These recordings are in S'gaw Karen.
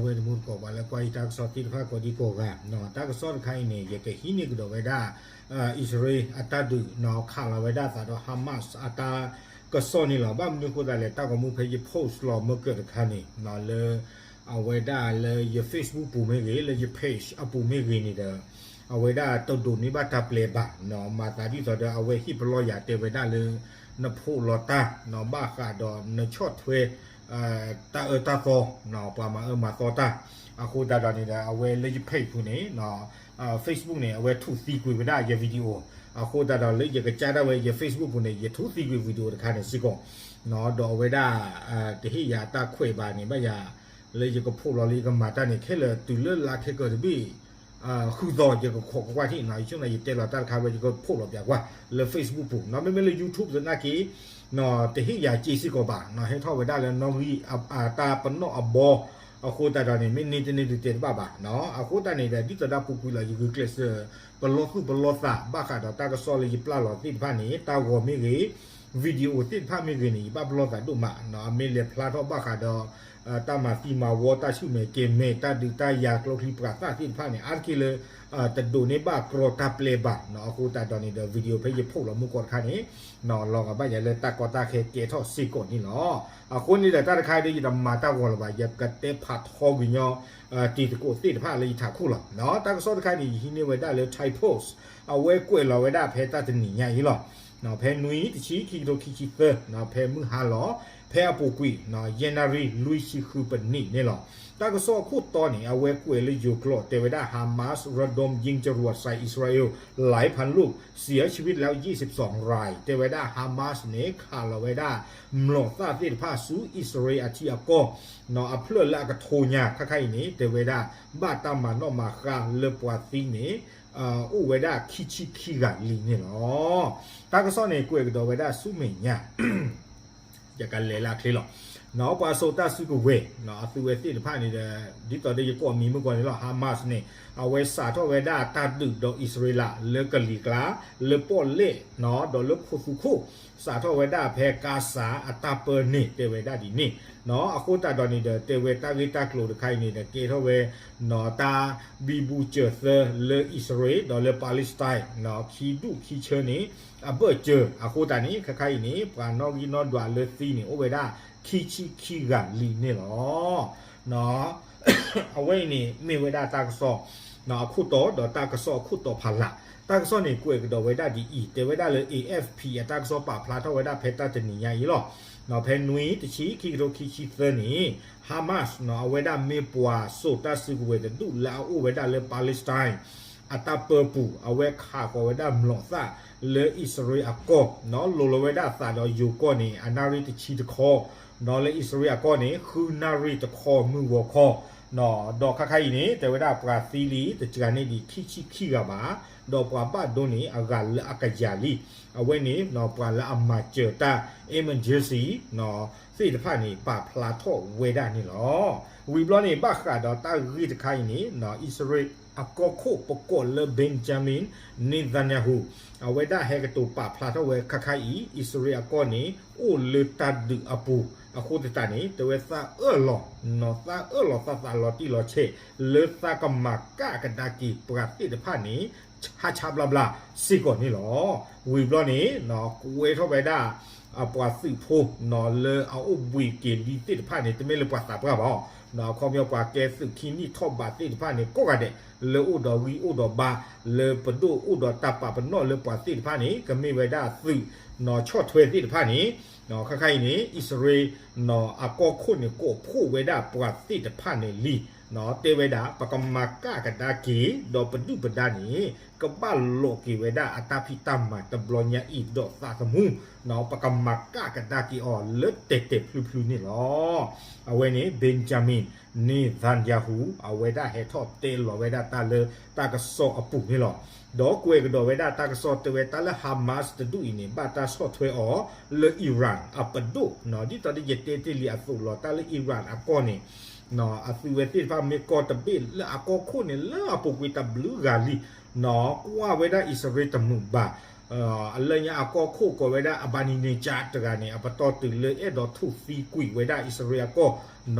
ဝဲတမူတကိး ပှၤလၢကွၢ်ယတၢ်ကစီၣ်သ့ၣ်တဖၣ်ကိးဒံကိးဂၤ, တၢ်ကစီၣ်တခါအံၤန့ၣ် ယကဟံးန့ၢ်ကဒီးဝဲဒၣ် အံၣ်စရ့လးအတၢ်ဒုး ခးလီၤဝဲဒၣ်သးဒီး Hamas အတၢ်ကစီၣ်န့ၣ်လီၤ. ဘၣ်မနုၤအဃိသတးလဲၣ်, တၢ်ဂီၤမူဖဲယ post လီၤမၢကၢးတခါန့ၣ် လၢ အဝဲဒၣ်လၢယ Facebook ပူၤမ့ၢ်ဂ့ၤ, လၢယ page အပူၤမ့ၢ်ဂ့ၤန့ၣ်ဒီး အဝဲဒၣ်တဒိးန့ၢ်ဘၣ်တၢ်ပျဲဘၣ်, မၤသးဒ်သိးဒီး အဝဲဟ့ၣ်ပလီၢ်ယၤတဲဝဲဒၣ်လၢ နဖိးလီၤတၢ် ဘၣ်ဃးဒီးနဆီၣ်ထွဲ တၢ်အၢတၢ်သီ ပှၤမၤအၢမၤသီတၢ်, အဃိသတးဒီးန့ၣ်ဒီး အဝဲလၢယ page ပူၤန့ၣ် Facebook န့ၣ် အဝဲထူးသံကွံာ်ဝဲဒၣ်ယ video, အဃိသတးဒီးလၢယကစၢ်ဒၣ်ဝဲယ Facebook ပူၤန့ၣ် ယထူးသံကွံာ် video တခါန့ၣ်စ့ၢ်ကီး, ဒီးအဝဲဒၣ် တဟ့ၣ်ယၤတၢ်ခွဲးဘၣ်န့ၣ် ဘၣ်ယၤ လၢယကဖိးလီၤလၢယကမၤတၢ်န့ၣ် ခဲလၢာ်တုၤလၢလါခဲကၢၤတဘ့ၣ် ဃုသီ ယကခိးကွၢ်ကွၢ်ထံၣ်နီၤ, ယဆိကမိၣ်ယတဲလီၤတၢ်တခါဝဲ ယကဖိးလီၤပၠးကွၢ် လၢ Facebook ပူၤနီၤ, မ့မ့ၢ်လၢ YouTube သနာ်က့ တဟ့ၣ်ယၤစ့စ့ၢ်ကီးဘၣ်နီၤ, ဟဲထီၣ်ဝဲဒၣ်လၢနီၣ်ဂံၢ်အတၢ်ပနီၣ်အဘီ, အဃိသတးဒီးန့ၣ် မ့ၢ်န့ၢ်တန့ၢ်ဒုးတဲတဘၣ်ဘၣ်နီၤ, အဃိသတးန့ၣ်ဒီး ဒ်သိးဒီးပူၤကွံာ်လီၤ ယဂုာ်ကျဲးစၢး ပလီၢ်သူၣ်ပလီၢ်သး ဘၣ်ဃးဒီးတၢ်ကစီၣ်လၢယပျၢ်လီၤသ့ၣ်တဖၣ်န့ၣ် တၢ်ဂီၤမ့ၢ်ဂ့ၤ video သ့ၣ်တဖၣ်မ့ၢ်ဂ့ၤန့ၣ် ယဘၣ်ပလီၢ်သးဒိၣ်မးနီၤ, အမ့ၢ်လဲၤဖျါထီၣ်ဘၣ်ဃးဒီး တၢ်မၤသံမၤဝီ တၢ်ဆူၣ်မဲာ်ကဲၤမဲာ် တၢ်ဒုးတၢ်ယၤ ကျိချံပှၤသၣ်သ့ၣ်တဖၣ်န့ၣ် အါတက့ၢ်လၢ တဒိးန့ၢ်ဘၣ်ကြီတၢ်ပျဲဘၣ်နီၤ, အဃိသတးဒီးန့ၣ်ဒီး video ဖဲယဖိးလီၤမုၢ်ကီၢ်တခါန့ၣ် လီၤဂာ်ဘၣ်ယၤလၢတၢ်ကီတၢ်ခဲကဲထီၣ်စ့ၢ်ကီးန့ၣ်လီၤ. အဃိန့ၣ်ဒီးတၢ်တခါဒီး ယတမၤတၢ်ဂီၤလၢၤဘၣ်, ယကတဲဖးထီကွံာ်ညီ တံၤသကိးသ့ၣ်တဖၣ်လၢယထးခိၣ်လီၤ. တၢ်ကစီၣ်တခါန့ၣ် ယဟံးန့ၢ်ဝဲဒၣ်လၢ Thai Post အဝဲကွဲးလီၤဝဲဒၣ်ဖဲတၢ်တနံၤညါအံၤလီၤ. ဖဲနွံ တဆံ ခံကထိခံဆံသၢ ဖဲမုၢ်ဟါလီၤ, ဖဲအပူၤကွံာ် ယဲၢ်နၣ်ရံၣ် လွံၢ်ဆံဃုပနံးန့ၣ်လီၤ. တၢ်ကစီၣ်အခိၣ်တီန့ၣ် အဝဲကွဲးလၢယိၤကျိာ် တဲဝဲဒၣ် Hamas ระดมยิงจรวดใส่อิสราเอล หลายพันลูก เสียชีวิตแล้ว ยี่สิบสองราย တဲဝဲဒၣ် Hamas န့ၣ် ခးလီၤဝဲဒၣ် မျိာ်သၣ်သ့ၣ်တဖၣ်ဆူအံၣ်စရ့လးအထံအကီၢ် အဖျၢၣ်လၢအကထိညါ ခါခါအံၤန့ၣ် တဲဝဲဒၣ် ဘၣ်တၢ်မၤနီၣ်မၤဃါလၢပှၤသံန့ၣ် အိၣ်ဝဲဒၣ်ခံဆံခံဂၤလံန့ၣ်လီၤ. တၢ်ကစီၣ်န့ၣ် ကွဲးကဒီးဝဲဒၣ်ဆူမဲာ်ညါ ယကလဲၤလၢအချ့လီၤ. ပှၤစိာ်တၢ်စုကဝဲၤ အသုဝဲသ့ၣ်တဖၣ်န့ၣ်ဒီး ဒ်သိးဒီးယကိးမံၤမုၢ်ကီၢ်န့ၣ်လီၤ, Hamas န့ၣ် အဝဲစးထီၣ်ဝဲဒၣ်တၢ်ဒုးဒီးအံၣ်စရ့လး လၢကလံၤကျါ လၢပီၣ်လဲၣ် ဒီးလၢခိသူခိၣ် စးထီၣ်ဝဲဒၣ်ဖဲကါစၤအတၢ်ပၢန့ၣ် တဲဝဲဒၣ်ဒ်န့ၣ်. အဃိသတးဒီးန့ၣ်ဒီး တဲဝဲတၢ်ဂ့ၢ်တၢ်ကျိၤတခါအံၤန့ၣ်ဒီး ကဲထီၣ်ဝဲ တၢ်ဘံဘူစၢၤသၢလၢအံၣ်စရ့လး ဒီးလၢ Palestine ခံဒူၣ်ခံဆၢန့ၣ် အဘၢၣ်စၢၤ အဃိသတးန့ၣ် ခါခါအံၤန့ၣ် ပှၤနီၣ်ဂံၢ်နီၣ်ဒွးလၢသံန့ၣ် အိၣ်ဝဲဒၣ်ခံဆံခံဂၤလံန့ၣ်လီၤ. အဝဲအံၤန့ၣ် မ့ၢ်ဝဲဒၣ်တၢ်ကစီၣ် အခိၣ်တီ ဒီးတၢ်ကစီၣ်အခိၣ်တီဖးလၢ်. တၢ်ကစီၣ်န့ၣ် ကွဲးကဒီးဝဲဒၣ်ဒ်အံၤ, တဲဝဲဒၣ်လၢ A F P အတၢ်ကစီၣ်ပာ်ဖျါထီၣ်ဝဲဒၣ်ဖဲတၢ်တနံၤညါအံၤလီၤ. ဖဲနွံ တဆံ ခံကထိခံဆံသၢန့ၣ် Hamas အဝဲဒၣ်မ့ၢ်ပှၤစိာ်တၢ်စုကဝဲၤတဒူၣ်လၢအအိၣ်ဝဲဒၣ်လၢ Palestine အတၢ်ပၢပူၤ အဝဲခးဃီၤဝဲဒၣ်မျိာ်သၣ်လၢအံၣ်စရ့လးအကီၢ် လီၤလီၤဝဲဒၣ်အသးဒီးယိၤကီၢ်န့ၣ် အနၣ်ရံၣ်တဆံတခီ, ဒီးလၢအံၣ်စရ့လးအကီၢ်န့ၣ် ဃုနၣ်ရံၣ်တခီမုၢ်ဂီၤခီ, ဒီးခါခါအံၤန့ၣ် တဲဝဲဒၣ်ပှၤသံလံ တစှၤန့ၢ်ဒံးခံဆံခံဂၤဘၣ်, ဒီးပှၤဘၣ်ဒိန့ၣ် အဂၤလၢအကယၤလံ. အဝဲန့ၣ် ပှၤလၢအမၤစၢၤတၢ် emergency သ့ၣ်တဖၣ်န့ၣ် ပာ်ဖျါထီၣ်ဝဲဒၣ်န့ၣ်လီၤ. ဝံၤဘျီန့ၣ် ဘၣ်ဃးဒီးတၢ်ဂ့ၢ်တခါအံၤန့ၣ် အံၣ်စရ့လးအကီၢ်ခိၣ်ပကိးလၢ Benjamin Netanyahu အဝဲဒၣ်ဟဲကတိၤပာ်ဖျါထီၣ်ဝဲခါခါအံၤ အံၣ်စရ့လးအကီၢ်န့ၣ် အိၣ်လၢတၢ်ဒုးအပူၤ အဃိသတးန့ၣ် တဲဝဲသးအၢၣ်လီၤ သးအၢၣ်လီၤသးသးလီၤတံၢ်လီၤဆဲး လၢသးကမၤကၣ်ကဒါက့ၤပှၤသ့ၣ်တဖၣ်န့ၣ် ဟါဆါဘျါဘျါစ့ၢ်ကီးန့ၣ်လီၤ. ဝံၤဘျီန့ၣ် ကွဲထီၣ်ဝဲဒၣ် ပှၤသုးဖိ လၢအအိၣ်ဘှံးက့ၤလံသ့ၣ်တဖၣ်န့ၣ် တမ့ၢ်လၢပှၤသးပှၢ်ဘၣ်, အခီပညီပှၤကဲသုးခံနံၣ်ထီၣ်ဘးသ့ၣ်တဖၣ်န့ၣ် ကိးဂၤဒဲး လၢအိၣ်ဒီးဂံၢ်အိၣ်ဒီးဘါ လၢပဒိၣ်အိၣ်ဒီးတၢ်ပာ်ပနီၣ်လၢပှၤသ့ၣ်တဖၣ်န့ၣ် ကမ့ၢ်ဝဲဒၣ်သုး ဆီၣ်ထွဲသ့ၣ်တဖၣ်န့ၣ် ခါခါအံၤန့ၣ် အံၣ်စရ့လး အကီၢ်ခိၣ်န့ၣ် ကိးဖှိၣ်ဝဲဒၣ်ပှၤသ့ၣ်တဖၣ်န့ၣ်လံ တဲဝဲဒၣ် ပကမၤကၣ်ကဒါက့ၤ ဒီးပဒုၣ်ပဒါန့ၣ် ကဘၣ်လိးက့ၤဝဲဒၣ်အတၢ်ဖံးတၢ်မၤတဘျီညါအံၤဒီးသးသမူ ပကမၤကၣ်ကဒါက့ၤအီၤလၢတဲာ်တဲာ်ဖျုဖျုန့ၣ်လီၤ. အဝဲန့ၣ် Benjamin Netanyahu အဝဲဒၣ်ဟဲထီၣ်တဲလီၤဝဲဒၣ်တၢ်လၢတၢ်ကစီၣ်အပူၤန့ၣ်လီၤ. ဒီးကွဲးကဒီးဝဲဒၣ်တၢ်ကစီၣ်တဲဝဲတၢ်လၢ Hamas တဒူၣ်အံၤန့ၣ် ဘၣ်တၢ်ဆီၣ်ထွဲအီၤလၢ Iran အပဒိၣ် ဒ်သိးဒီးယတဲတ့ၢ်လံအသိးလီၤ တၢ်လၢ Iran အကီၢ်န့ၣ် အသုဝဲသ့ၣ်တဖၣ်မ့ၢ်ကီၢ်တဘ့ၣ်လၢအကီၢ်ခိၣ်န့ၣ် လၢအပူၤကွံာ်တဘျုးဂၤလံ ကွၢ်ဝဲဒၣ်အံၣ်စရ့လးတမုာ်ဘၣ်. အလၢညါအကီၢ်ခိၣ်ကိးဝဲဒၣ် Ahmadinejad တဂၤန့ၣ် အပတီၢ်တုၤလၢအဲၣ်ဒိးထူၣ်သံကွံာ်ဝဲဒၣ်အံၣ်စရ့လးအကီၢ်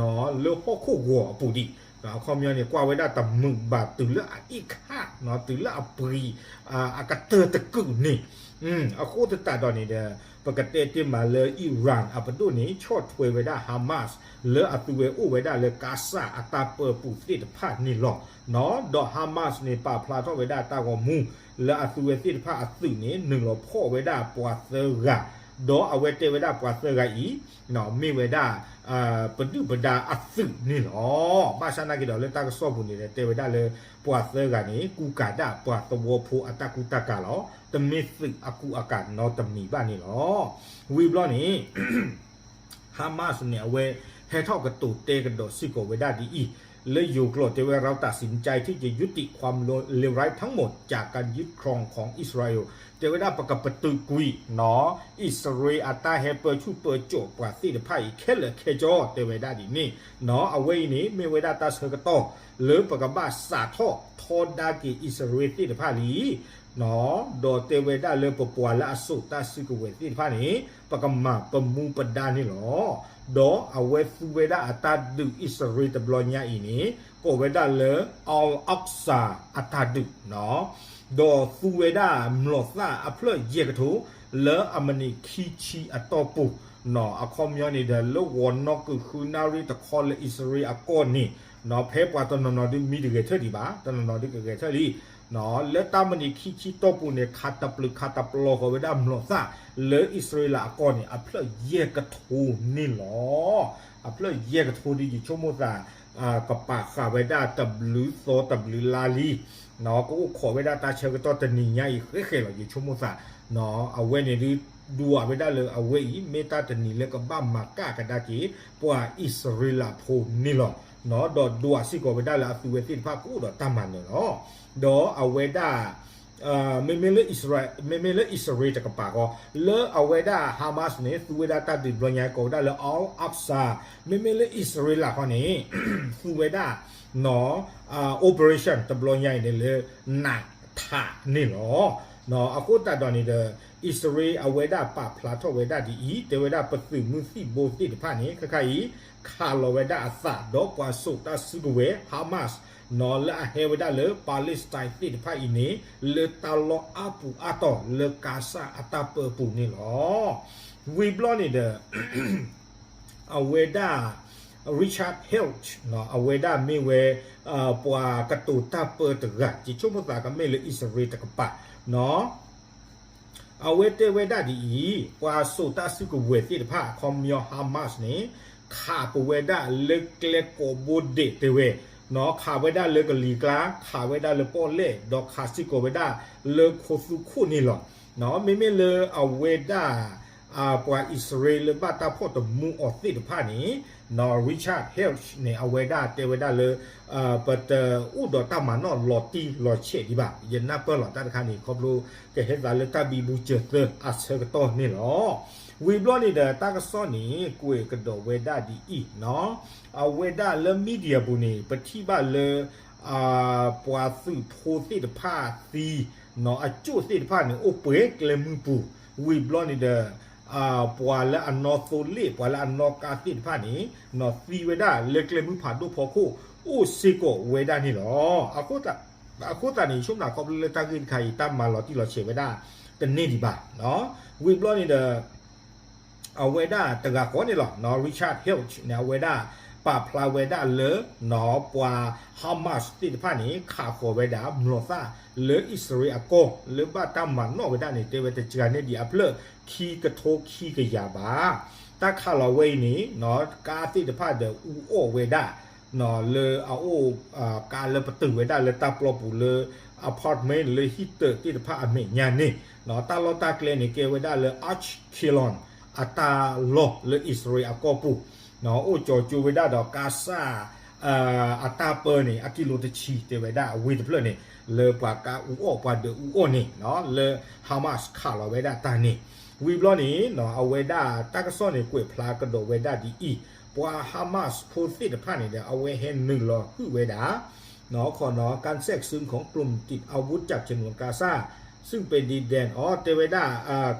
လၢဟီၣ်ခိၣ်ဂီၤအပူၤဒံး အခီပညီန့ၣ် ကွၢ်ဝဲဒၣ်တမုာ်ဘၣ်တုၤလၢအအ့ၣ်ခၣ် တုၤလၢအပှံၤ အကတၢၢ်တကုာ်န့ၣ်, အဃိသတးဒီးန့ၣ်ဒီး ပကတဲတ့ၢ်မးလၢ Iran အပဒိၣ်န့ၣ် ဆီၣ်ထွဲဝဲဒၣ် Hamas လၢအသုဝဲအိၣ်ဝဲဒၣ်လၢ Gaza အတၢ်ပၢပူၤသ့ၣ်တဖၣ်န့ၣ်လီၤ. ဒီး Hamas န့ၣ် ပာ်ဖျါထီၣ်ဝဲဒၣ်တၢ်ဂီၤမူ လၢအသုဝဲသ့ၣ်တဖၣ်အသုးန့ၣ် နုာ်လီၤဖီၣ်ဝဲဒၣ်ပှၤသၢဂၤ, ဒီးအဝဲတဲဝဲဒၣ်ပှၤသၢဂၤအံၤ မ့ၢ်ဝဲဒၣ် ပဒုၣ်ပဒါအသုးန့ၣ်လီၤ. ဘၣ်ဆၣ်နာ်က့ဒီးလၢတၢ်ကစီၣ်ပူၤန့ၣ်ဒီး တဲဝဲဒၣ်လၢ ပှၤသၢဂၤန့ၣ် ကူကၤဒၣ်ပှၤသဝီဖိအတၢ်ကူတၢ်ကၤလီၤ. တမ့ၢ်သုးအကူအကၤနီတမံၤဘၣ်န့ၣ်လီၤ. ဝံၤဘျီန့ၣ် Hamas န့ၣ် အဝဲဟဲထီၣ်ကတိၤတဲကဒီးစ့ၢ်ကီးဝဲဒၣ်ဒ်အံၤ, လၢယိၤကျိာ်တဲဝဲ เราตัดสินใจที่จะยุติความเลวร้ายทั้งหมด จากการยึดครองของอิสราเอล တဲဝဲဒၣ်ပကပတုာ်ကွံာ်နီၤ အံၣ်စရ့လးအတၢ်ဟဲပၢဆူၣ်ပၢစိးပှၤသ့ၣ်တဖၣ်အံၤခဲလၢာ်ခဲဆ့ တဲဝဲဒၣ်ဒ်န့ၣ်နီၤ. အဝဲအံၤန့ၣ် မ့ၢ်ဝဲဒၣ်တၢ်ဆၢကတီၢ် လၢပကဘၣ်စးထီၣ်ထီဒါက့ၤအံၣ်စရ့လးသ့ၣ်တဖၣ်လံ ဒီးတဲဝဲဒၣ်လၢပပှၤလၢအစိာ်တၢ်စုကဝဲၤသ့ၣ်တဖၣ်န့ၣ် ပကမၤပမူပဒါန့ၣ်လီၤ. ဒီးအဝဲသူဝဲဒၣ်အတၢ်ဒုးအံၣ်စရ့လးတဘျီညါအံၤန့ၣ် ကိးဝဲဒၣ်လၢ Al-Aqsa အတၢ်ဒုးနီၤ, ဒီးသူဝဲဒၣ်မျိာ်သၣ်အဖျၢၣ်ယဲၢ်ကထိ လၢအမံးနံးခံဆံအတီၢ်ပူၤနီၤ. အခီပညီန့ၣ်ဒီး လၢဂီၤနီၣ်ကုာ်ဃုနၣ်ရံၣ်တခီလၢအံၣ်စရ့လးအကီၢ်န့ၣ် ဖဲပှၤတနီၤနီၤဒုးမံတဂဲၤထၢၣ်ဒံးဘၣ်, တနီၤနီၤဒုးကဂဲၤထၢၣ်လံ လၢတၢ်မံးနံးခံဆံတီၢ်ပူၤန့ၣ် ခးတပျုာ်ခးတပျီဃီၤဝဲဒၣ်မျိာ်သၣ် လၢအံၣ်စရ့လးအကီၢ်န့ၣ် အဖျၢၣ်ယဲၢ်ကထိန့ၣ်လီၤ. အဖျၢၣ်ယဲၢ်ကထိဒ်ယဆိကမိၣ်သး ကပာ်ဃာ်ဝဲဒၣ်တဘျုးသီတဘျုးလါလံ ကအိၣ်ခိးဝဲဒၣ်တၢ်ဆၢကတီၢ်တနံၤညါအံၤဃဲဃဲလီၤ ယဆိကမိၣ်သး အဝဲန့ၣ်ဒုး ဒွးဝဲဒၣ်လၢအဝဲအံၤ မ့ၢ်တၢ်တနံၤလၢကဘၣ်မၤကၣ်ကဒါက့ၤ ပှၤအံၣ်စရ့လးဖိန့ၣ်လီၤ. ဒီးဒွးစ့ၢ်ကီးဝဲဒၣ်လၢအသုဝဲသ့ၣ်တဖၣ်ကအိၣ်ဒီးတၢ်မၤနၢၤလီၤ. ဒီးအဝဲဒၣ် မ့မ့ၢ်လၢအံၣ်စရ့လးတကပၤဃီ လၢအဝဲဒၣ် Hamas န့ၣ် သူဝဲဒၣ်တၢ်ဒုးတဘျီညါအံၤ ကိးဝဲဒၣ်လၢ Al-Aqsa, မ့မ့ၢ်လၢအံၣ်စရ့လးဃီန့ၣ် သူဝဲဒၣ် operation တဘျီညါအံၤန့ၣ်လၢ နးထးန့ၣ်လီၤ. အဃိသတးဒီးန့ၣ်ဒီး အံၣ်စရ့လးအဝဲဒၣ်ပာ်ဖျါထီၣ်ဝဲဒၣ်ဒ်အံၤ တဲဝဲဒၣ်ပသုးမုၢ်သံၣ်ဘိသ့ၣ်တဖၣ်န့ၣ် ခဲခါအံၤ ခးလီၤဝဲဒၣ်အသး ဒီးပှၤစိာ်တၢ်စုကဝဲၤ Hamas လၢအဟဲဝဲဒၣ်လၢ Palestine သ့ၣ်တဖၣ်အံၤန့ၣ် လၢတၢ်လီၢ်အါပူၤအါတီၤလၢ Gaza အတၢ်ပၢပူၤန့ၣ်လီၤ. ဝံၤဘျီန့ၣ်ဒီး အဝဲဒၣ် Richard Hecht အဝဲဒၣ်မ့ၢ်ဝဲ ပှၤကတိၤတၢ်ပၢတဂၤ ယဆိကမိၣ်သးကမ့ၢ်လၢအံၣ်စရ့လးတကပၤ အဝဲတဲဝဲဒၣ်ဒ်အံၤ ပှၤစိာ်တၢ်စုကဝဲၤသ့ၣ်တဖၣ် အခီပညီ Hamas န့ၣ် ခးပဝဲဒၣ်လၢကျဲကိးဘိဒဲးတဲဝဲ ခးဝဲဒၣ်လၢကလံၤကျါ ခးဝဲဒၣ်လၢပီၣ်လဲၣ် ဒီးခးစ့ၢ်ကီးဝဲဒၣ်လၢခိသူခိၣ်န့ၣ်လီၤ. မ့မ့ၢ်လၢအဝဲဒၣ် ပှၤအံၣ်စရ့လးလၢဘၣ်တၢ်ဖီၣ်တမူအီၤသ့ၣ်တဖၣ်န့ၣ် Richard Hecht န့ၣ် အဝဲဒၣ်တဲဝဲဒၣ်လၢ ပတအိၣ်ဒီးတၢ်မၤနီၣ်လီၤတံၢ်လီၤဆဲးဒံးဘၣ်. ယနၢ်ပၢၢ်လီၤတၢ်တခါန့ၣ် ခီဖျိကဟဲသးလၢတၢ်ဘံဘူစၢၤသၢအဆၢကတီၢ်န့ၣ်လီၤ. ဝံၤဘျီန့ၣ်ဒီး တၢ်ကစီၣ်န့ၣ် ကွဲးကဒီးဝဲဒၣ်ဒ်အံၤနီၤ အဝဲဒၣ်လၢ media ပူၤန့ၣ် ပထံၣ်ဘၣ်လၢ ပှၤသုးဖိသ့ၣ်တဖၣ်သံ အကၠိၣ်သ့ၣ်တဖၣ်န့ၣ် အိၣ်ပှဲၤကျဲမုၢ်ပူၤ ဝံၤဘျီန့ၣ်ဒီး ပှၤလၢအနီၣ်သိလ့ၣ် ပှၤလၢအနီၣ်ကါသ့ၣ်တဖၣ်န့ၣ် သံဝဲဒၣ်လၢကျဲမုၢ်ဖးဒိၣ်ဖီခိၣ် အိၣ်စ့ၢ်ကီးဝဲဒၣ်န့ၣ်လီၤ. အဃိသတးန့ၣ် ယဆိကမိၣ်ခီဖျိလၢတၢ်ဂ့ၢ်တခါအံၤ တၢ်မၤလီၤတံၢ်လီၤဆဲးဝဲဒၣ်တန့ၢ်ဒံးဘၣ်. ဝံၤဘျီန့ၣ်ဒီး အဝဲဒၣ်တဂၤဃီန့ၣ်လီၤ Richard Hecht န့ၣ် အဝဲဒၣ်ပာ်ဖျါဝဲဒၣ်လၢ ပှၤ Hamas သ့ၣ်တဖၣ်န့ၣ် ခးဃီၤဝဲဒၣ်မျိာ်သၣ်လၢအံၣ်စရ့လးအကီၢ် လၢဘၣ်တၢ်မၤနီၣ်ဝဲဒၣ်န့ၣ် တဲဝဲတစှၤန့ၢ်ဒံးအဖျၢၣ်ခံကထိခံကယၤဘၣ်. တၢ်ခးလီၤဝဲအံၤန့ၣ် ကါသ့ၣ်တဖၣ်ဒီးအူအီၣ်ဝဲဒၣ် လၢအအိၣ် ကါလၢပတုာ်ဝဲဒၣ်လၢတၢ်ပျီပူၤလၢ apartment လၢဟံၣ်တၢးသ့ၣ်တဖၣ်အမဲာ်ညါန့ၣ် တၢ်လီၢ်တၢ်ကျဲန့ၣ် ကဲဝဲဒၣ်လၢ Ashkelon အတၢ်လီၢ်လၢအံၣ်စရ့လးအကီၢ်ပူၤ အိၣ်ကၠီၤကၠိဝဲဒၣ်ဒီး Gaza အတၢ်ပၢန့ၣ် အကံလိတဆံ တဲဝဲဒၣ်အဝ့ၢ်တဖျၢၣ်န့ၣ် လၢပှၤကါအူအီၣ်ပှၤဒၢးအူအီၣ်န့ၣ် လၢ Hamas ခးလီၤဝဲဒၣ်တၢ်န့ၣ် ဝံၤဘျီန့ၣ် အဝဲဒၣ်တၢ်ကစီၣ်န့ၣ် ကွဲးဖျါကဒီးဝဲဒၣ်ဒ်အံၤ ပှၤ Hamas ဖိသ့ၣ်တဖၣ်န့ၣ်ဒီး အဝဲဟဲနုာ်လီၤဟုၣ်ဝဲဒၣ် ခီနီၤ การแทรกซึมของกลุ่มติดอาวุธจากฉนวนกาซา ဆူၣ်ပဲဒံဒဲး အီၤ တဲဝဲဒၣ်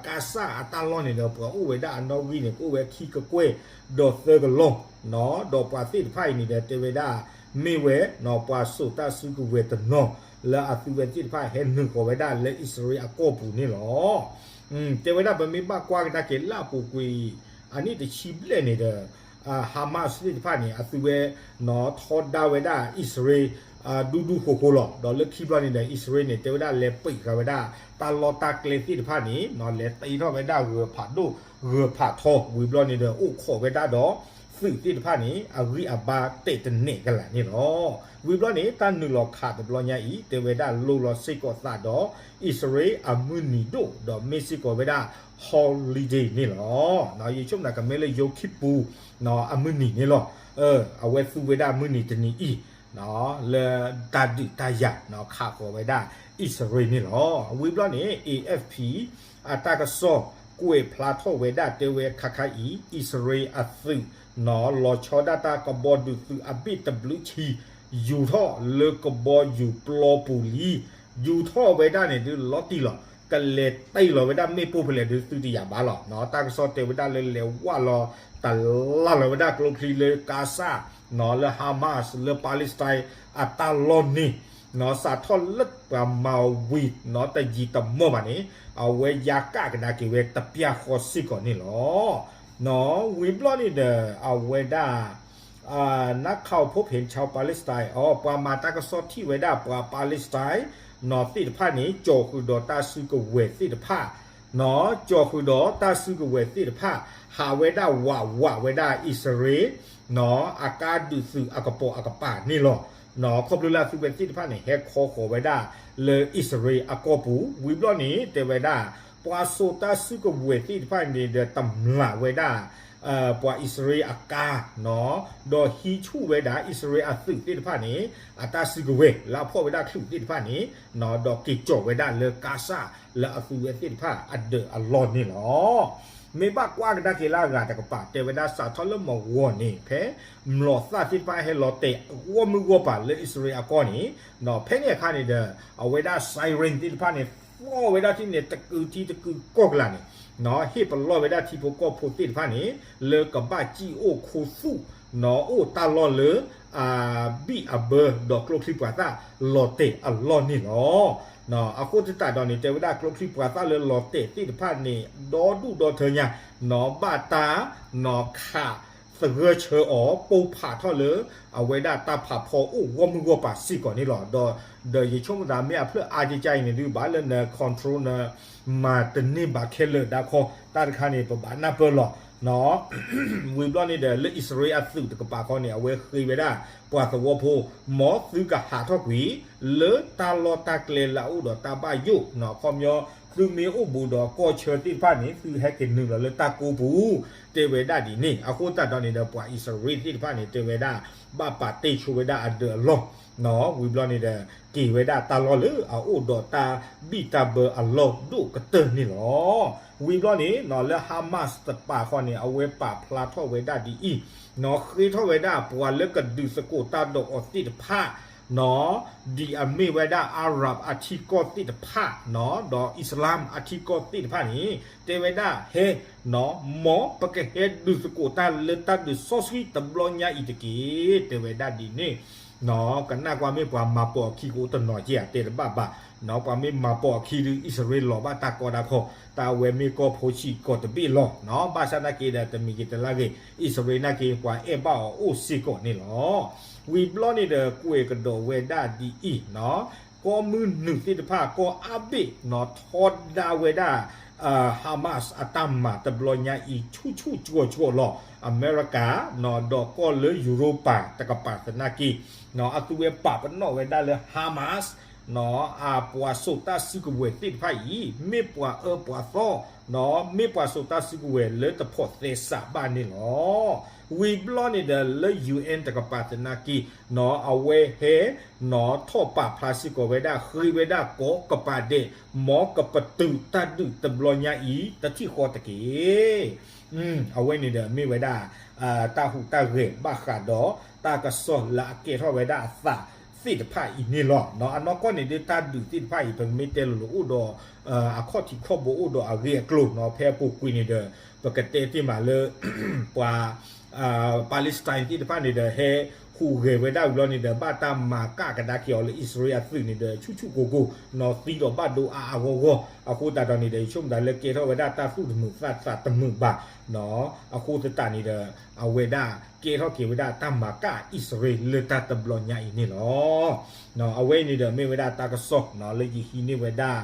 ကါစၢ်အတၢ်လီၢ်န့ၣ်ဒီး ပှၤအိၣ်ဝဲဒၣ်အနီၣ်ဂံၢ်န့ၣ် ကအိၣ်ဝဲခံကကွဲၢ်ဒီးသၢကလီၢ်, ဒီးပှၤသ့ၣ်တဖၣ်အံၤန့ၣ်ဒီး တဲဝဲဒၣ် မ့ၢ်ဝဲ ပှၤစိာ်တၢ်စုကဝဲၤတနီၤ လၢအသုဝဲသ့ၣ်တဖၣ်ဟဲနုာ်ဃီၤဝဲဒၣ်လၢအံၣ်စရ့လးအကီၢ်ပူၤန့ၣ်လီၤ. တဲဝဲဒၣ် ပမ့ၢ်ဘၣ်ကွၢ်ကဒါက့ၤလၢအပူၤကွံာ် အနံၣ်တဆံဘျဲၣ်န့ၣ်ဒီး Hamas သ့ၣ်တဖၣ်န့ၣ် အသုဝဲ ထီဒါဝဲဒၣ်အံၣ်စရ့လး ဒူဒူဃိဃိလီၤ. ဒီးလၢခံဘျီန့ၣ်ဒီး အံၣ်စရ့လးန့ၣ် တဲဝဲဒၣ်လဲၤပံးဃာ်ဝဲဒၣ် တၢ်လီၢ်တၢ်ကျဲသ့ၣ်တဖၣ်န့ၣ် လဲၤတ့ထီၣ်ဝဲဒၣ်ဂၢၤဖးဒိၣ်ဂၢၤဖးထီ ဝံၤဘျီန့ၣ်ဒီး အိၣ်ခိးဝဲဒၣ်ဒီး သုးသ့ၣ်တဖၣ်န့ၣ် အဂံၢ်အဘါတဲာ်တနဲၣ်ကလာ်န့ၣ်လီၤ. ဝံၤဘျီန့ၣ် တၢ်နုာ်လီၤခးတဘျီညါအံၤ တဲဝဲဒၣ်လိၣ်လီၤစ့ၢ်ကီးသးဒီး အံၣ်စရ့လးအမုၢ်နံၤဒိၣ် ဒီးမ့ၢ်စ့ၢ်ကီးဝဲဒၣ် holiday န့ၣ်လီၤ. ယဆိကမိၣ်ကမ့ၢ်လၢ Yom Kippur အမုၢ်နံၤန့ၣ်လီၤ. အဝဲသူဝဲဒၣ်မုၢ်နံၤတနံၤအံၤ လၢတၢ်ဒုးတၢ်ယၤ ခးဃီၤဝဲဒၣ်အံၣ်စရ့လးန့ၣ်လီၤ. ဝံၤဘျီန့ၣ် A F P အတၢ်ကစီၣ်ကွဲးဖျါထီၣ်ဝဲဒၣ်တဲဝဲခါခါအံၤ အံၣ်စရ့လးအသုး လီၤဆီဒၣ်တၢ်ကဘီဒုးသုးအဘ့ၣ်တဘျုးဆံ ယူၤထီၣ်လၢကဘီယူၤပျီပူၤလံ. ယူၤထီၣ်ဝဲဒၣ်န့ၣ်ဒုးလီၤတံၢ်လီၤ. ကလဲၤတ့ၢ်လီၤဝဲဒၣ်မ့ၣ်ပိၢ်ဖဲလဲၣ်ဒုးသုတယၤဘၣ်လီၤ. တၢ်ကစီၣ်တဲဝဲဒၣ်လၢလဲၤဝးလီၤ တလၢ်လီၤဝဲဒၣ်ကျိချံလၢကါစၢ် လၢ Hamas လၢ Palestine အတၢ်လီၢ်န့ၣ် စးထီၣ်လၢပှၤမၤဝံၤ တယံာ်တမီၢ်ဘၣ်န့ၣ် အဝဲယါကၣ်ကဒါက့ၤဝဲတပျၢ်ဃီစ့ၢ်ကီးန့ၣ်လီၤ. ဝံၤဘျီန့ၣ်ဒီး အဝဲဒၣ် နါခးဖိဖဲ ชาว Palestine အီၤ ပှၤမၤတၢ်ကစီၣ်ထံၣ်ဝဲဒၣ်ပှၤ Palestine သ့ၣ်တဖၣ်န့ၣ် ကၠီၤဃုာ်ဒီးတၢ်စုကဝဲၤသ့ၣ်တဖၣ် ကၠီၤဃုာ်ဒီးတၢ်စုကဝဲၤသ့ၣ်တဖၣ် ဟးဝဲဒၣ်ဝးဝးဝဲဒၣ်အံၣ်စရ့လး အကါဒုးသုးအကပိာ်အကပၤန့ၣ်လီၤ. ခီဖျိလၢအသုဝဲသ့ၣ်တဖၣ်န့ၣ် ဟဲခီဃီၤဝဲဒၣ်လၢအံၣ်စရ့လးအကီၢ်ပူၤ ဝံၤဘျီန့ၣ် တဲဝဲဒၣ် ပှၤစိာ်တၢ်စုကဝဲၤသ့ၣ်တဖၣ်န့ၣ်ဒီး တမျးဝဲဒၣ် ပှၤအံၣ်စရ့လးအကါ ဒီးဟံးဆူၣ်ဝဲဒၣ်အံၣ်စရ့လးအသုးသ့ၣ်တဖၣ်န့ၣ် အတၢ်စုကဝဲၤ လၢအဖီၣ်ဝဲဒၣ်ချုးသ့ၣ်တဖၣ်န့ၣ် ဒီးက့ၤကၠီၤဝဲဒၣ်လၢကါစၢ်လၢအသုဝဲသ့ၣ်တဖၣ်အဒၢးအလီၢ်န့ၣ်လီၤ. မ့ၢ်ဘၣ်ကွၢ်ကဒါက့ၤလၢအဂၤတကပၤ တဲဝဲဒၣ်စးထီၣ်လၢမုၢ်ဂီၤန့ၣ် ဖဲ မျိာ်သၣ်သ့ၣ်တဖၣ်ဟဲလီၤတဲာ်ဂီၢ်မုၢ်ဂီၢ်ပၤလၢအံၣ်စရ့လးအကီၢ်န့ၣ် ဖဲန့ၣ်အခါန့ၣ်ဒီး အဝဲဒၣ် siren သ့ၣ်တဖၣ်န့ၣ် သီၣ်ဝဲဒၣ်ထံန့ၣ် တကုာ်ထံတကုာ်ကီၢ်ကလာ်န့ၣ် ဟ့ၣ်ပလီၢ်ဝဲဒၣ်ထံဖိကီၢ်ဖိသ့ၣ်တဖၣ်န့ၣ် လၢကဘၣ်စံၣ်အိၣ်ခူသူၣ် အိၣ်တၢ်လီၢ်လၢ အဘံၣ်အဘၢ ဒီးကျိချံပှၤသၣ်လီၤတဲာ်အလီၢ်န့ၣ်လီၤ. အဃိသတးဒီးန့ၣ် တဲဝဲဒၣ်ကျိချံပှၤသၣ်လၢလီၤတဲာ်သ့ၣ်တဖၣ်န့ၣ် ဒီဒူၣ်ဒီထၢညါ ဘၣ်တၢ် ခးသဂၢၢ်ဆၢအီၤ ပိၢ်ဖးထီၣ်လၢ အဝဲဒၣ်တၢ်ဖးဖီအိၣ်ဂီၢ်မုၢ်ဂီၢ်ပၤစ့ၢ်ကီးန့ၣ်လီၤ. ဒီး ဒီးယဆိကမိၣ်သးမ့ၢ်အဖျၢၣ်အါကကါအံၤန့ၣ်ဒုး ဘၣ်လၢန control န မၤတန့ၢ်ဘၣ်ခဲလၢာ်ဒၣ်ခီ တၢ်တခါန့ၣ် ပဘၣ်နၢ်ပၢၢ်လီၤ. ဝံၤဘျီန့ၣ်ဒီး လၢအံၣ်စရ့လးအသုးတကပၤဃီန့ၣ် အဝဲဃ့ဝဲဒၣ် ပှၤသဝီဖိ မ်သုကဟးထီၣ်ကွံာ် လၢတၢ်လီၢ်တၢ်ကျဲလၢအအိၣ်ဒီးတၢ်ဘၣ်ယိၣ် ခီပညီ သုမ့ၢ်အိၣ်ဘူးဒီးကီၢ်ဆၢသ့ၣ်တဖၣ်န့ၣ် သုဟဲက့ၤနုာ်လီၤလၢတၢ်ကိးပူၤ တဲဝဲဒၣ်ဒ်န့ၣ်. အဃိသတးဒီးန့ၣ်ဒီး ပှၤအံၣ်စရ့လးသ့ၣ်တဖၣ်န့ၣ် တဲဝဲဒၣ် ဘၣ်ပာ်တ့ၢ်ဆိဝဲဒၣ်အဒၢးအလီၢ် ဝံၤဘျီန့ၣ်ဒီး က့ၤဝဲဒၣ်တၢ်လီၢ်လၢအအိၣ်ဒီးတၢ်ဘံၣ်တၢ်ဘၢအလီၢ်ဒိၣ်ကတၢၢ်န့ၣ်လီၤ. ဝံၤဘျီန့ၣ် လၢ Hamas တပၤဃီန့ၣ် အဝဲပာ်ဖျါထီၣ်ဝဲဒၣ်ဒ်အံၤ ဃ့ထီၣ်ဝဲဒၣ်ပှၤလၢကဒုးသကိးတၢ်ဒီးအီၤသ့ၣ်တဖၣ် ဒ်အမ့ၢ်ဝဲဒၣ် Arab အထံကီၢ်သ့ၣ်တဖၣ် ဒီး Islam အထံကီၢ်သ့ၣ်တဖၣ်န့ၣ် တဲဝဲဒၣ်ဟဲ မ်ပကဟဲဒုးသကိးတၢ်လၢတၢ်ဒုးစီဆှံတဘျီညါအံၤတက့ၢ် တဲဝဲဒၣ်ဒ်န့ၣ်. ကနၣ်ကွၢ်မ့ၢ်ပှၤမၤပိာ်အခံကအိၣ်တနီၤက့ဧါ တဲတဘၣ်ဘၣ်. ပှၤမ့ၢ်မၤပိာ်အခံဒုး အံၣ်စရ့လးလီၤဘၣ်တၢ်ကီတၢ်ခဲ တၢ်ဝဲမ့ၢ်ကီၢ်ဖိဆံးကီၢ်တဘ့ၣ်လီၤ. ဘၣ်ဆၣ်နာ်က့ဒီး တမံၤဂ့ၤတလါဂ့ၤ အံၣ်စရ့လးနာ်က့ ပှၤအဲၣ်ဘၣ်အီၤအိၣ်စ့ၢ်ကီးန့ၣ်လီၤ. ဝံၤဘျီန့ၣ်ဒီး ကွဲးကဒီးဝဲဒၣ်ဒ်အံၤ ကီၢ်မုၢ်နုာ်သ့ၣ်တဖၣ် ကီၢ်အါဘ့ၣ် ထီဒါဝဲဒၣ် Hamas အတၢ်မၤတဘျီညါအံၤ ဆူၣ်ဆူၣ်ကၠီၤကၠီၤလီၤ. အမဲရကၤ ဒီးကီၢ်လၢယူၤရိပၤတကပၤသနာ်က့ အသုဝဲပာ်ပနီၣ်ဝဲဒၣ်လၢ Hamas အပှၤစိာ်တၢ်စုကဝဲၤသ့ၣ်တဖၣ်အံၤ မ့ၢ်ပှၤအၢပှၤသီ မ့ၢ်ပှၤစိာ်တၢ်စုကဝဲၤလၢတဖိးသဲစးဘၣ်န့ၣ်လီၤ. ဝံၤဘျီန့ၣ်ဒီးလၢ ယူၣ်အဲၣ် တကပၤသနာ်က့ အဝဲဟဲ ထီၣ်ပာ်ဖျါစ့ၢ်ကီးဝဲဒၣ် ဃ့ဝဲဒၣ်ကိးကပၤဒဲး မ်ကပတုာ်တၢ်ဒုးတဘျီညါအံၤ တထံၣ်ဃီတက့ၢ်. အဝဲန့ၣ်ဒီးမ့ၢ်ဝဲဒၣ် တၢ်ဟူးတၢ်ဂဲၤဘၣ်ဃးဒီး တၢ်ကစီၣ်လၢအကဲထီၣ်ဝဲဒၣ်အသး သ့ၣ်တဖၣ်အံၤန့ၣ်လီၤ. အနီၢ်ကီၢ်န့ၣ်ဒ်တၢ်ဒုးသ့ၣ်တဖၣ်အံၤ ပကမ့ၢ်တဲလိၤလိၤအိၣ်ဒီး အခီၣ်ထံးခီၣ်ဘိအိၣ်ဒီးအဂ့ၢ်အကျိၤနီၤ ဖဲအပူၤကွံာ်န့ၣ်ဒီး ပကတဲတ့ၢ်မးလၢ ပှၤ Palestine သ့ၣ်တဖၣ်န့ၣ်ဒီး ဟဲဟူးဂဲၤဝဲဒၣ်ဝံၤလီၤန့ၣ်ဒီး ဘၣ်တၢ်မၤကၣ်ကဒါက့ၤအီၤလၢအံၣ်စရ့လးအသုးန့ၣ်ဒီး ဆူၣ်ဆူၣ်ကိၢ်ကိၢ်နီၤ သံဒီးဘၣ်ဒိအါအါဂီၢ်ဂီၢ် အဃိသတးဒီးန့ၣ်ဒီး ယဆိကမိၣ်သးလၢကဲထီၣ်ဝဲဒၣ်တၢ်သူၣ်တမုာ်သးသးတမုာ်ဘၣ်နီၤ အဃိသတးန့ၣ်ဒီး အဝဲဒၣ်ကဲထီၣ်က့ၤဝဲဒၣ်တၢ်မၤကၣ်အံၣ်စရ့လးလၢတၢ်တဘျီညါအံၤန့ၣ်လီၤ. အဝဲအံၤန့ၣ်ဒီးမ့ၢ်ဝဲဒၣ်တၢ်ကစီၣ်နီၤ လၢယဟံးန့ၢ်ဝဲဒၣ်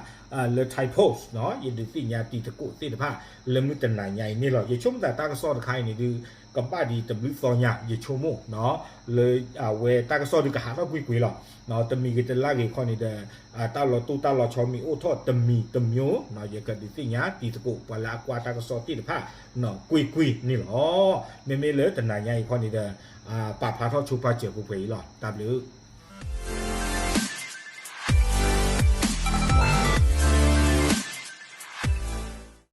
လၢ Thai Post နီၤ ယဒုးသ့ၣ်ညါတံၤသကိးသ့ၣ်တဖၣ် လၢမုၢ်တနၤညါအံၤန့ၣ်လီၤ. ယဆိကမိၣ်သးတၢ်ကစီၣ်တခါအံၤန့ၣ်ဒုး ကဘၣ်ဒံးတဘျုးသီညါ ယဆိကမိၣ်နီၤ လၢအဝဲတၢ်ကစီၣ်ဒုးကဟးထီၣ်ကွ့ၢ်ကွ့ၢ်လီၤ. တမံၤဂ့ၤတလါဂ့ၤခီန့ၣ်ဒီး တၢ်လီၤတိၢ်တၢ်လီၤဆီမ့ၢ်အိၣ်ထီၣ်တမံၤတမံၤနီၤ ယကဒုးသ့ၣ်ညါတံၤသကိး ပှၤလၢအကွၢ်တၢ်ကစီၣ်သ့ၣ်တဖၣ်နီၤ ကွ့ၢ်ကွ့ၢ်န့ၣ်လီၤ. မ့မ့ၢ်လၢတနၤညါအံၤခီန့ၣ်ဒီး ပာ်ဖျါထီၣ်ဆိပာ်စၢၤပှဲၤပှဲၤအံၤလီၤ. တၢ်ဘျုး